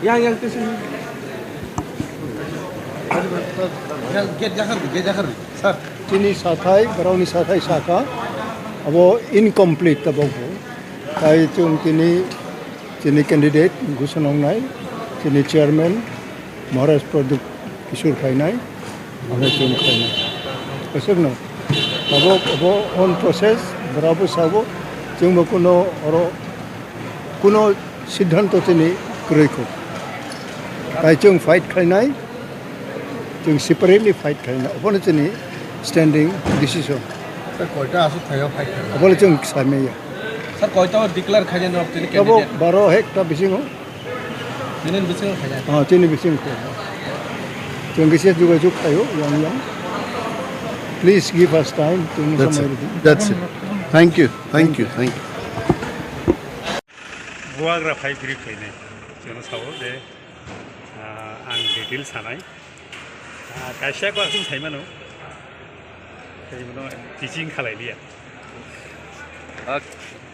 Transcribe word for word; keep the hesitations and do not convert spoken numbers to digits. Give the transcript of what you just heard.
Yang, yang, tu sini. Gate jakar, gate jakar, sir. Chini sathai, borokni sathai saka, abo incomplete tabok bo. Tai chwng tini, chini candidate, Gusunongnai, chini chairman, Maharaj Pradyut Kishore phainai, abo chwng khainai. Kwchwkno. Abo, abo on process, borabo sabo, chwngbo kuno oro, kuno siddhanto chini kwrwi kho. Tai chwng fight khainai, chwng separately fight khainai. Abono chini standing decision. Sir, koita aswk thaio fight khainai? Abono chwng samaya. Sir, koita declare khainai no chini candidate? Abo baro hekta bisingo. Nini bisingo khainai? Ah, chini bisingo khainai. Chwng kisa jogajog khaio, yang yang. Please give us time, chwng samai rwdi. That's it. Thank you, thank you, thank you. Bubagra phai phiri khainai. Chwngno sao je, ah, ang detail sanai. Ah, kaisa ko aswk saimano. Saimano teaching khalai liya. Okay.